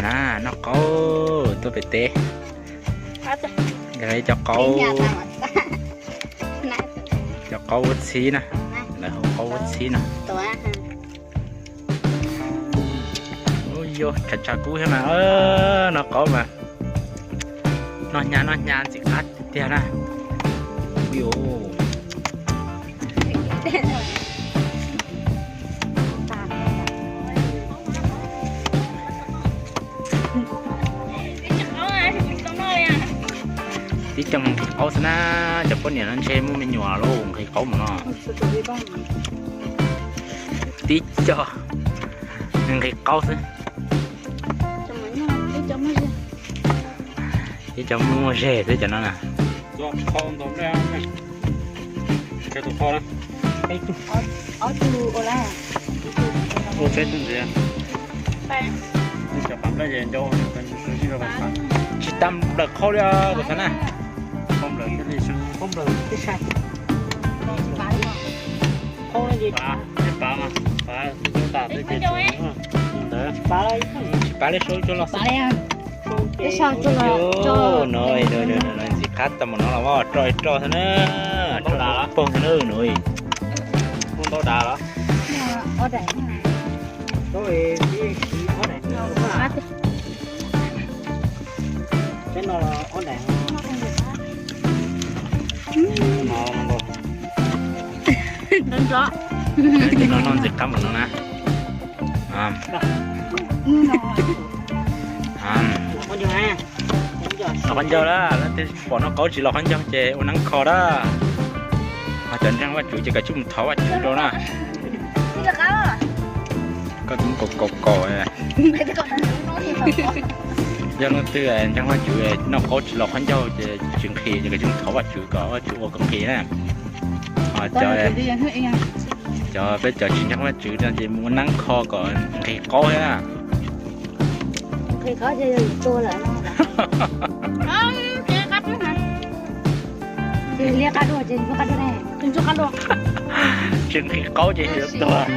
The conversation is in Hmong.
Na, noj qaub tuaj pem teb. Cov qaub, cov qaub vuab txhib na, lawv hu qaub vuab txhib na. Ub, yuav tshav tshav kub thiab mas, noj qaub mas noj hnyav noj hnyav ntxim qab tiag na. Ub yuav. Tib co mus nqhis qaub xwb na, cov poj niam no ntshe muaj me nyuam los nqhis qaub mus no. Tib co nqhis qaub xwb. Tib co muaj zes xwb cov no na. Ua peb tug ntxiv. Tsis tas nplawm qhau li os kuv xav na. Tsis pav li, sau coj los xwb. No, ntxim qab tau mus no los roj roj xwb na. Roj poog xwb na no. No, no ntxim qab mus no na. Los qhov ncauj lawm, leej twg pom noj qaub tsis los qhov ncauj ces ua neeb kho dab. Ho cov ntseeg Vajtswv ces koj tsuas mus thov Vajtswv rau na. Koj tus kaus kaus kaus. Yog leej twg ntseeg Vajtswv noj qaub tsis los qhov ncauj ces tsis nqhis ces koj tsuas mus thov Vajtswv kom Vajtswv ua kom nqhis na. Ho cov peb cov tsis ntseeg Vajtswv no ces mus ua neeb kho kom nqhis qaub thiab. Tsis nqhis qaub ces yuav tuag.